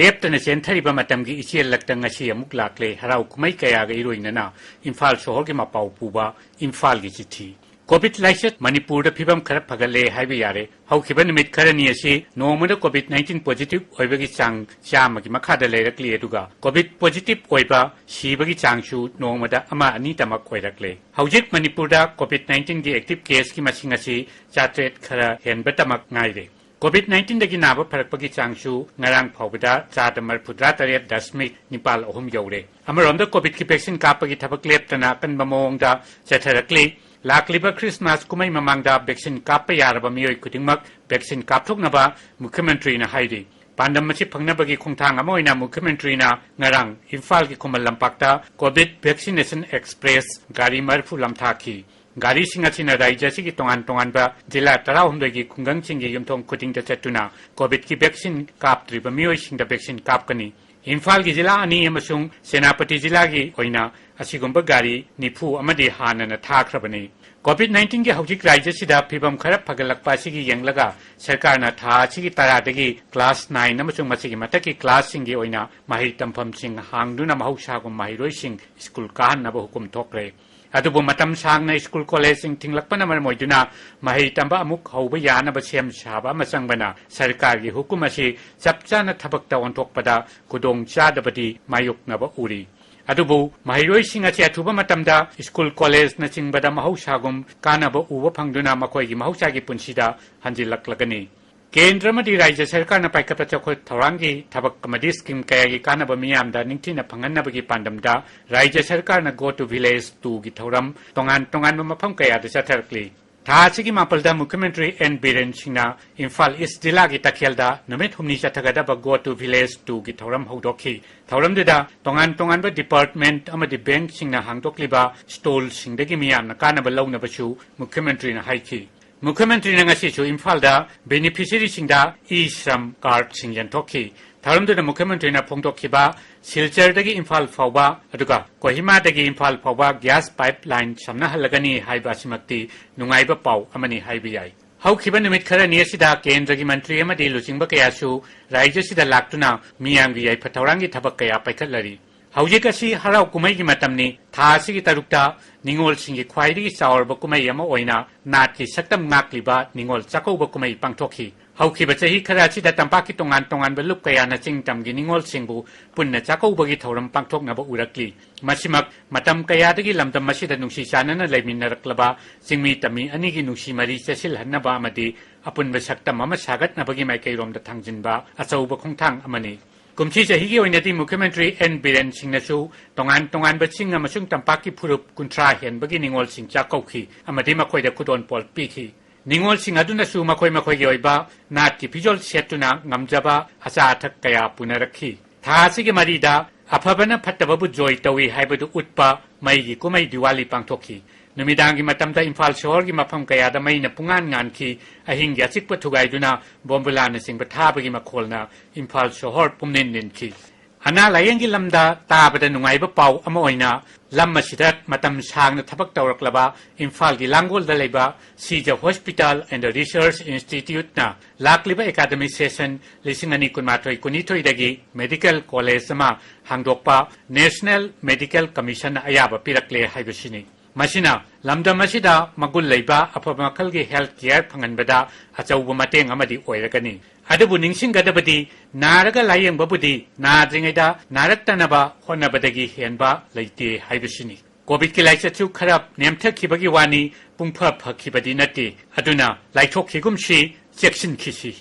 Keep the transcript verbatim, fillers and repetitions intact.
ꯂꯦꯞꯇꯅ ꯆꯦꯟꯊꯔꯤꯕ ꯃꯇꯝꯒꯤ ꯏꯆꯦꯜ ꯂꯛꯇ ꯉꯁꯤ ꯑꯃꯨꯛ ꯂꯥꯛꯂꯦ꯫ ꯍꯔꯥꯎ ꯀꯨꯝꯍꯩ ꯀꯌꯥꯒ ꯏꯔꯣꯏꯅꯅ ꯏꯝꯐꯥꯜ ꯁꯣꯍꯣꯔꯒꯤ ꯃꯄꯥꯎ ꯄꯨꯕ ꯏꯝꯐꯥꯜꯒꯤ ꯆꯤꯊꯤ꯫ ꯀꯣꯚꯤꯗ ꯂꯥꯏꯆꯠ ꯃꯅꯤꯄꯨꯔꯗ ꯐꯤꯕꯝ ꯈꯔ ꯐꯒꯠꯂꯦ ꯍꯥꯏꯕ ꯌꯥꯔꯦ꯫ ꯍꯧꯈꯤꯕ ꯅꯨꯃꯤꯠ ꯈꯔꯅꯤ ꯑꯁꯤ ꯅꯣꯡꯃꯗ ꯀꯣꯚꯤꯗ ꯅꯥꯏꯟꯇꯤꯟ ꯄꯣꯖꯤꯇꯤꯚ ꯑꯣꯏꯕꯒꯤ ꯆꯥꯡ ꯆꯥꯝꯃꯒꯤ ꯃꯈꯥꯗ ꯂꯩꯔꯛꯂꯤ, ꯑꯗꯨꯒ ꯀꯣꯚꯤꯗ ꯄꯣꯖꯤꯇꯤꯚ ꯑꯣꯏꯕ ꯁꯤꯕꯒꯤ ꯆꯥꯡꯁꯨ ꯅꯣꯡꯃꯗ ꯑꯃ ꯑꯅꯤꯇꯃꯛ ꯑꯣꯏꯔꯛꯂꯦ꯫ ꯍꯧꯖꯤꯛ ꯃꯅꯤꯄꯨꯔꯗ ꯀꯣꯚꯤꯗ ꯅꯥꯏꯟꯇꯤꯟꯒꯤ ꯑꯦꯛꯇꯤꯚ ꯀꯦꯁꯀꯤ ꯃꯁꯤꯡ ꯑꯁꯤ ꯆꯥꯇ꯭ꯔꯦꯠ ꯈꯔ ꯍꯦꯟꯕꯇꯃꯛ ꯉꯥꯏꯔꯦ꯫ ꯀꯣꯚꯤꯗ ꯅꯥꯏꯟꯇꯤꯟꯗꯒꯤ ꯅꯥꯕ ꯐꯔꯛꯄꯒꯤ ꯆꯥꯡꯁꯨ ꯉꯔꯥꯡ ꯐꯥꯎꯕꯗ ꯆꯥꯗ ꯃꯔꯤꯐꯨꯇꯔꯥ ꯇꯔꯦꯠ ꯗꯁꯃꯤꯛ ꯅꯤꯄꯥꯜ ꯑꯍꯨꯝ ꯌꯧꯔꯦ꯫ ꯑꯃꯔꯣꯝꯗ ꯀꯣꯚꯤꯗꯀꯤ ꯚꯦꯛꯁꯤꯟ ꯀꯥꯞꯄꯒꯤ ꯊꯕꯛ ꯂꯦꯞꯇꯅ ꯑꯀꯟꯕ ꯃꯑꯣꯡꯗ ꯆꯠꯊꯔꯛꯂꯤ꯫ ꯂꯥꯛꯂꯤꯕ ꯈ꯭ꯔꯤꯁꯃꯥꯁ ꯀꯨꯝꯍꯩ ꯃꯃꯥꯡꯗ ꯚꯦꯛꯁꯤꯟ ꯀꯥꯞꯄ ꯌꯥꯔꯕ ꯃꯤꯑꯣꯏ ꯈꯨꯗꯤꯡꯃꯛ ꯚꯦꯛꯁꯤꯟ ꯀꯥꯞꯊꯣꯛꯅꯕ ꯃꯨꯈ꯭ꯌ ꯃꯟꯇ꯭ꯔꯤꯅ ꯍꯥꯏꯔꯤ꯫ ꯄꯥꯟꯗꯝ ꯑꯁꯤ ꯐꯪꯅꯕꯒꯤ ꯈꯣꯡꯊꯥꯡ ꯑꯃ ꯑꯣꯏꯅ ꯃꯨꯈ꯭ꯌ ꯃꯟꯇ꯭ꯔꯤꯅ ꯉꯔꯥꯡ ꯏꯝꯐꯥꯜꯒꯤ ꯈꯨꯃꯟ ꯂꯝꯄꯥꯛꯇ ꯀꯣꯚꯤꯗ ꯚꯦꯛꯁꯤꯅꯦꯁꯟ ꯑꯦꯛꯁꯄ꯭ꯔꯦꯁ ꯒꯥꯔꯤ ꯃꯔꯤꯐꯨ ꯂꯝꯊꯥꯈꯤ꯫ ꯒꯥꯔꯤꯁꯤꯡ ꯑꯁꯤꯅ ꯔꯥꯖ꯭ꯌ ꯑꯁꯤꯒꯤ ꯇꯣꯉꯥꯟ ꯇꯣꯉꯥꯟꯕ ꯖꯤꯂꯥ ꯇꯔꯥꯍꯨꯝꯗꯣꯏꯒꯤ ꯈꯨꯡꯒꯪꯁꯤꯡꯒꯤ ꯌꯨꯝꯊꯣꯡ ꯈꯨꯗꯤꯡꯗ ꯆꯠꯇꯨꯅ ꯀꯣꯚꯤꯗꯀꯤ ꯚꯦꯛꯁꯤꯟ ꯀꯥꯞꯇ꯭ꯔꯤꯕ ꯃꯤꯑꯣꯏꯁꯤꯡꯗ ꯚꯦꯛꯁꯤꯟ ꯀꯥꯞꯀꯅꯤ꯫ ꯏꯝꯐꯥꯜꯒꯤ ꯖꯤꯂꯥ ꯑꯅꯤ ꯑꯃꯁꯨꯡ ꯁꯦꯅꯥꯄꯇꯤ ꯖꯤꯂꯥꯒꯤ ꯑꯣꯏꯅ ꯑꯁꯤꯒꯨꯝꯕ ꯒꯥꯔꯤ ꯅꯤꯐꯨ ꯑꯃꯗꯤ ꯍꯥꯟꯅꯅ ꯊꯥꯈ꯭ꯔꯕꯅꯤ꯫ ꯀꯣꯚꯤꯗ ꯅꯥꯏꯟꯇꯤꯟꯒꯤ ꯍꯧꯖꯤꯛ ꯔꯥꯖ꯭ꯌꯁꯤꯗ ꯐꯤꯕꯝ ꯈꯔ ꯐꯒꯠꯂꯛꯄ ꯑꯁꯤꯒꯤ ꯌꯦꯡꯂꯒ ꯁꯔꯀꯥꯔꯅ ꯊꯥ ꯑꯁꯤꯒꯤ ꯇꯔꯥꯗꯒꯤ ꯀ꯭ꯂꯥꯁ ꯅꯥꯏꯟ ꯑꯃꯁꯨꯡ ꯃꯁꯤꯒꯤ ꯃꯊꯛꯀꯤ ꯀ꯭ꯂꯥꯁꯁꯤꯡꯒꯤ ꯑꯣꯏꯅ ꯃꯍꯩ ꯇꯝꯐꯝꯁꯤꯡ ꯍꯥꯡꯗꯨꯅ ꯃꯍꯧꯁꯥꯒꯨꯝ ꯃꯍꯩꯔꯣꯏꯁꯤꯡ ꯁ꯭ꯀꯨꯜ ꯀꯥꯍꯟꯅꯕ ꯍꯨꯀꯨꯝ ꯊꯣꯛꯈ꯭ꯔꯦ꯫ ꯑꯗꯨꯕꯨ ꯃꯇꯝ ꯁꯥꯡꯅ ꯁ꯭ꯀꯨꯜ ꯀꯣꯂꯦꯖꯁꯤꯡ ꯊꯤꯡꯂꯛꯄꯅ ꯃꯔꯝ ꯑꯣꯏꯗꯨꯅ ꯃꯍꯩ ꯇꯝꯕ ꯑꯃꯨꯛ ꯍꯧꯕ ꯌꯥꯅꯕ ꯁꯦꯝ ꯁꯥꯕ ꯑꯃ ꯆꯪꯕꯅ ꯁꯔꯀꯥꯔꯒꯤ ꯍꯨꯀꯨꯝ ꯑꯁꯤ ꯆꯞ ꯆꯥꯅ ꯊꯕꯛꯇ ꯑꯣꯟꯊꯣꯛꯄꯗ ꯈꯨꯗꯣꯡ ꯆꯥꯗꯕꯗꯤ ꯃꯥꯌꯣꯛꯅꯕ ꯎꯔꯤ꯫ ꯑꯗꯨꯕꯨ ꯃꯍꯩꯔꯣꯏꯁꯤꯡ ꯑꯁꯤ ꯑꯊꯨꯕ ꯃꯇꯝꯗ ꯁ꯭ꯀꯨꯜ ꯀꯣꯂꯦꯖꯅꯆꯤꯡꯕꯗ ꯃꯍꯧꯁꯥꯒꯨꯝ ꯀꯥꯟꯅꯕ ꯎꯕ ꯐꯪꯗꯨꯅ ꯃꯈꯣꯏꯒꯤ ꯃꯍꯧꯁꯥꯒꯤ ꯄꯨꯟꯁꯤꯗ ꯍꯟꯖꯤꯜꯂꯛꯂꯒꯅꯤ꯫ ꯀꯦꯟꯗ꯭ꯔ ꯑꯃꯗꯤ ꯔꯥꯖ꯭ꯌ ꯁꯔꯀꯥꯔꯅ ꯄꯥꯏꯈꯠꯄ ꯆꯥꯎꯈꯠ ꯊꯧꯔꯥꯡꯒꯤ ꯊꯕꯛ ꯑꯃꯗꯤ ꯁ꯭ꯀꯤꯝ ꯀꯌꯥꯒꯤ ꯀꯥꯟꯅꯕ ꯃꯤꯌꯥꯝꯗ ꯅꯤꯡꯊꯤꯅ ꯐꯪꯍꯟꯅꯕꯒꯤ ꯄꯥꯟꯗꯝꯗ ꯔꯥꯖ꯭ꯌ ꯁꯔꯀꯥꯔꯅ Go to Village ꯇꯨꯒꯤ ꯊꯧꯔꯝ ꯇꯣꯉꯥꯟ ꯇꯣꯉꯥꯟꯕ ꯃꯐꯝ ꯀꯌꯥꯗ ꯆꯠꯊꯔꯛꯂꯤ꯫ ꯊꯥ ꯑꯁꯤꯒꯤ ꯃꯥꯄꯜꯗ ꯃꯨꯈ꯭ꯌ ꯃꯟꯇ꯭ꯔꯤ ꯑꯦꯟ ꯕꯤꯔꯦꯟ ꯁꯤꯡꯅ ꯏꯝꯐꯥꯜ ꯏꯁ ꯖꯤꯂꯥꯒꯤ ꯇꯈꯦꯜꯗ ꯅꯨꯃꯤꯠ ꯍꯨꯝꯅꯤ ꯆꯠꯊꯒꯗꯕ Go to Village ꯇꯨꯒꯤ ꯊꯧꯔꯝ ꯍꯧꯗꯣꯛꯈꯤ꯫ ꯊꯧꯔꯝꯗꯨꯗ ꯇꯣꯉꯥꯟ ꯇꯣꯉꯥꯟꯕ ꯗꯤꯄꯥꯔꯠꯃꯦꯟꯠ ꯑꯃꯗꯤ ꯕꯦꯡꯛꯁꯤꯡꯅ ꯍꯥꯡꯗꯣꯛꯂꯤꯕ ꯁ꯭ꯇꯣꯜꯁꯤꯡꯗꯒꯤ ꯃꯤꯌꯥꯝꯅ ꯀꯥꯟꯅꯕ ꯂꯧꯅꯕꯁꯨ ꯃꯨꯈ꯭ꯌ ꯃꯟꯇ꯭ꯔꯤꯅ ꯍꯥꯏꯈꯤ꯫ ꯃꯨꯈ꯭ꯌ ꯃꯟꯇ꯭ꯔꯤꯅ ꯉꯁꯤꯁꯨ ꯏꯝꯐꯥꯜꯗ ꯕꯦꯅꯤꯐꯤꯁꯔꯤꯁꯤꯡꯗ ꯏ ꯁ꯭ꯔꯝ ꯀꯥꯔꯗꯁꯤꯡ ꯌꯦꯟꯊꯣꯛꯈꯤ꯫ ꯊꯧꯔꯝꯗꯨꯗ ꯃꯨꯈ꯭ꯌ ꯃꯟꯇ꯭ꯔꯤꯅ ꯐꯣꯡꯗꯣꯛꯈꯤꯕ ꯁꯤꯜꯆꯔꯗꯒꯤ ꯏꯝꯐꯥꯜ ꯐꯥꯎꯕ ꯑꯗꯨꯒ ꯀꯣꯍꯤꯃꯥꯗꯒꯤ ꯏꯝꯐꯥꯜ ꯐꯥꯎꯕ ꯒ꯭ꯌꯥꯁ ꯄꯥꯏꯞ ꯂꯥꯏꯟ ꯁꯝꯅꯍꯜꯂꯒꯅꯤ ꯍꯥꯏꯕ ꯑꯁꯤꯃꯛꯇꯤ ꯅꯨꯡꯉꯥꯏꯕ ꯄꯥꯎ ꯑꯃꯅꯤ ꯍꯥꯏꯕ ꯌꯥꯏ꯫ ꯍꯧꯈꯤꯕ ꯅꯨꯃꯤꯠ ꯈꯔꯅꯤ ꯑꯁꯤꯗ ꯀꯦꯟꯗ꯭ꯔꯒꯤ ꯃꯟꯇ꯭ꯔꯤ ꯑꯃꯗꯤ ꯂꯨꯆꯤꯡꯕ ꯀꯌꯥꯁꯨ ꯔꯥꯖ꯭ꯌꯁꯤꯗ ꯂꯥꯛꯇꯨꯅ ꯃꯤꯌꯥꯝꯒꯤ ꯌꯥꯏꯐ ꯊꯧꯔꯥꯡꯒꯤ ꯊꯕꯛ ꯀꯌꯥ ꯄꯥꯏꯈꯠꯂꯔꯤ꯫ ꯍꯧꯖꯤꯛ ꯑꯁꯤ ꯍꯔꯥꯎ ꯀꯨꯝꯍꯩꯒꯤ ꯃꯇꯝꯅꯤ꯫ ꯊꯥ ꯑꯁꯤꯒꯤ ꯇꯔꯨꯛꯇ ꯅꯤꯉꯣꯜꯁꯤꯡꯒꯤ ꯈ꯭ꯋꯥꯏꯗꯒꯤ ꯆꯥꯎꯔꯕ ꯀꯨꯝꯍꯩ ꯑꯃ ꯑꯣꯏꯅ ꯅꯥꯠꯀꯤ ꯁꯛꯇꯝ ꯉꯥꯛꯂꯤꯕ ꯅꯤꯉꯣꯜ ꯆꯥꯛꯀꯧꯕ ꯀꯨꯝꯍꯩ ꯄꯥꯡꯊꯣꯛꯈꯤ꯫ ꯍꯧꯈꯤꯕ ꯆꯍꯤ ꯈꯔ ꯑꯁꯤꯗ ꯇꯝꯄꯥꯛꯀꯤ ꯇꯣꯉꯥꯟ ꯇꯣꯉꯥꯟꯕ ꯂꯨꯞ ꯀꯌꯥꯅ ꯆꯤꯡ ꯇꯝꯒꯤ ꯅꯤꯉꯣꯜꯁꯤꯡꯕꯨ ꯄꯨꯟꯅ ꯆꯥꯛꯀꯧꯕꯒꯤ ꯊꯧꯔꯝ ꯄꯥꯡꯊꯣꯛꯅꯕ ꯎꯔꯛꯂꯤ꯫ ꯃꯁꯤꯃꯛ ꯃꯇꯝ ꯀꯌꯥꯗꯒꯤ ꯂꯝꯗꯝ ꯑꯁꯤꯗ ꯅꯨꯡꯁꯤ ꯆꯥꯟꯅꯅ ꯂꯩꯃꯤꯟꯅꯔꯛꯂꯕ ꯆꯤꯡꯃꯤ ꯇꯝꯃꯤ ꯑꯅꯤꯒꯤ ꯅꯨꯡꯁꯤ ꯃꯔꯤ ꯆꯦꯠꯁꯤꯜꯍꯟꯅꯕ ꯑꯃꯗꯤ ꯑꯄꯨꯟꯕ ꯁꯛꯇꯝ ꯑꯃ ꯁꯥꯒꯠꯅꯕꯒꯤ ꯃꯥꯏꯀꯩꯔꯣꯝꯗ ꯊꯥꯡꯖꯤꯟꯕ ꯑꯆꯧꯕ ꯈꯣꯡꯊꯥꯡ ꯑꯃꯅꯤ꯫ ꯀꯨꯝꯁꯤ ꯆꯍꯤꯒꯤ ꯑꯣꯏꯅꯗꯤ ꯃꯨꯈ꯭ꯌ ꯃꯟꯇ꯭ꯔꯤ ꯑꯦꯟ ꯕꯤꯔꯦꯟ ꯁꯤꯡꯅꯁꯨ ꯇꯣꯉꯥꯟ ꯇꯣꯉꯥꯟꯕ ꯆꯤꯡ ꯑꯃꯁꯨꯡ ꯇꯝꯄꯥꯛꯀꯤ ꯐꯨꯔꯨꯞ ꯀꯨꯟꯊ꯭ꯔꯥ ꯍꯦꯟꯕꯒꯤ ꯅꯤꯉꯣꯜꯁꯤꯡ ꯆꯥꯛꯀꯧꯈꯤ ꯑꯃꯗꯤ ꯃꯈꯣꯏꯗ ꯈꯨꯗꯣꯜꯄꯣꯠ ꯄꯤꯈꯤ꯫ ꯅꯤꯉꯣꯜꯁꯤꯡ ꯑꯗꯨꯅꯁꯨ ꯃꯈꯣꯏ ꯃꯈꯣꯏꯒꯤ ꯑꯣꯏꯕ ꯅꯥꯠꯀꯤ ꯐꯤꯖꯣꯜ ꯁꯦꯠꯇꯨꯅ ꯉꯝꯖꯕ ꯑꯆꯥ ꯑꯊꯛ ꯀꯌꯥ ꯄꯨꯅꯔꯛꯈꯤ꯫ ꯊꯥ ꯑꯁꯤꯒꯤ ꯃꯔꯤꯗ ꯑꯐꯕꯅ ꯐꯠꯇꯕꯕꯨ ꯖꯣꯏ ꯇꯧꯏ ꯍꯥꯏꯕꯗꯨ ꯎꯠꯄ ꯃꯩꯒꯤ ꯀꯨꯝꯍꯩ ꯗꯤꯋꯥꯂꯤ ꯄꯥꯡꯊꯣꯛꯈꯤ꯫ ꯅꯨꯃꯤꯗꯥꯡꯒꯤ ꯃꯇꯝꯗ ꯏꯝꯐꯥꯜ ꯁꯍꯔꯒꯤ ꯃꯐꯝ ꯀꯌꯥꯗ ꯃꯩꯅ ꯄꯨꯡꯉꯥꯟ ꯉꯥꯟꯈꯤ꯫ ꯑꯍꯤꯡꯒꯤ ꯑꯆꯤꯛꯄ ꯊꯨꯒꯥꯏꯗꯨꯅ ꯕꯣꯝꯕꯨꯂꯥꯅꯆꯤꯡꯕ ꯊꯥꯕꯒꯤ ꯃꯈꯣꯜꯅ ꯏꯝꯐꯥꯜ ꯁꯍꯔ ꯄꯨꯝꯅꯤꯟ ꯅꯤꯟꯈꯤ꯫ ꯑꯅꯥ ꯂꯥꯌꯦꯡꯒꯤ ꯂꯝꯗ ꯇꯥꯕꯗ ꯅꯨꯡꯉꯥꯏꯕ ꯄꯥꯎ ꯑꯃ ꯑꯣꯏꯅ ꯂꯝ ꯑꯁꯤꯗ ꯃꯇꯝ ꯁꯥꯡꯅ ꯊꯕꯛ ꯇꯧꯔꯛꯂꯕ ꯏꯝꯐꯥꯜꯒꯤ ꯂꯥꯡꯒꯣꯜꯗ ꯂꯩꯕ ꯁꯤꯖ ꯍꯣꯁꯄꯤꯇꯥꯜ ꯑꯦꯟ ꯔꯤꯁꯔꯁ ꯏꯟꯁꯇꯤꯇ꯭ꯌꯨꯠꯅ ꯂꯥꯛꯂꯤꯕ ꯑꯦꯀꯥꯗꯃꯤꯛ ꯁꯦꯁꯟ ꯂꯤꯁꯤꯡ ꯑꯅꯤ ꯀꯨꯟꯃꯥꯊꯣꯏ ꯀꯨꯟꯅꯤꯊꯣꯏꯗꯒꯤ ꯃꯦꯗꯤꯀꯦꯜ ꯀꯣꯂꯦꯖ ꯑꯃ ꯍꯥꯡꯗꯣꯛꯄ ꯅꯦꯁꯅꯦꯜ ꯃꯦꯗꯤꯀꯦꯜ ꯀꯃꯤꯁꯟꯅ ꯑꯌꯥꯕ ꯄꯤꯔꯛꯂꯦ ꯍꯥꯏꯕꯁꯤꯅꯤ꯫ ꯃꯁꯤꯅ ꯂꯝꯗꯝ ꯑꯁꯤꯗ ꯃꯒꯨꯟ ꯂꯩꯕ ꯑꯐꯕ ꯃꯈꯜꯒꯤ ꯍꯦꯜꯊ ꯀꯦꯌꯔ ꯐꯪꯍꯟꯕꯗ ꯑꯆꯧꯕ ꯃꯇꯦꯡ ꯑꯃꯗꯤ ꯑꯣꯏꯔꯒꯅꯤ꯫ ꯑꯗꯨꯕꯨ ꯅꯤꯡꯁꯤꯡꯒꯗꯕꯗꯤ, ꯅꯥꯔꯒ ꯂꯥꯌꯦꯡꯕꯕꯨꯗꯤ ꯅꯥꯗ꯭ꯔꯤꯉꯩꯗ ꯅꯥꯔꯛꯇꯅꯕ ꯍꯣꯠꯅꯕꯗꯒꯤ ꯍꯦꯟꯕ ꯂꯩꯇꯦ ꯍꯥꯏꯕꯁꯤꯅꯤ꯫ ꯀꯣꯚꯤꯗꯀꯤ ꯂꯥꯏꯆꯠꯁꯨ ꯈꯔ ꯅꯦꯝꯊꯈꯤꯕꯒꯤ ꯋꯥꯅꯤ, ꯄꯨꯡꯐ ꯐꯈꯤꯕꯗꯤ ꯅꯠꯇꯦ꯫ ꯑꯗꯨꯅ ꯂꯥꯏꯊꯣꯛꯈꯤꯒꯨꯝꯁꯤ, ꯆꯦꯛꯁꯤꯟꯈꯤꯁꯤ꯫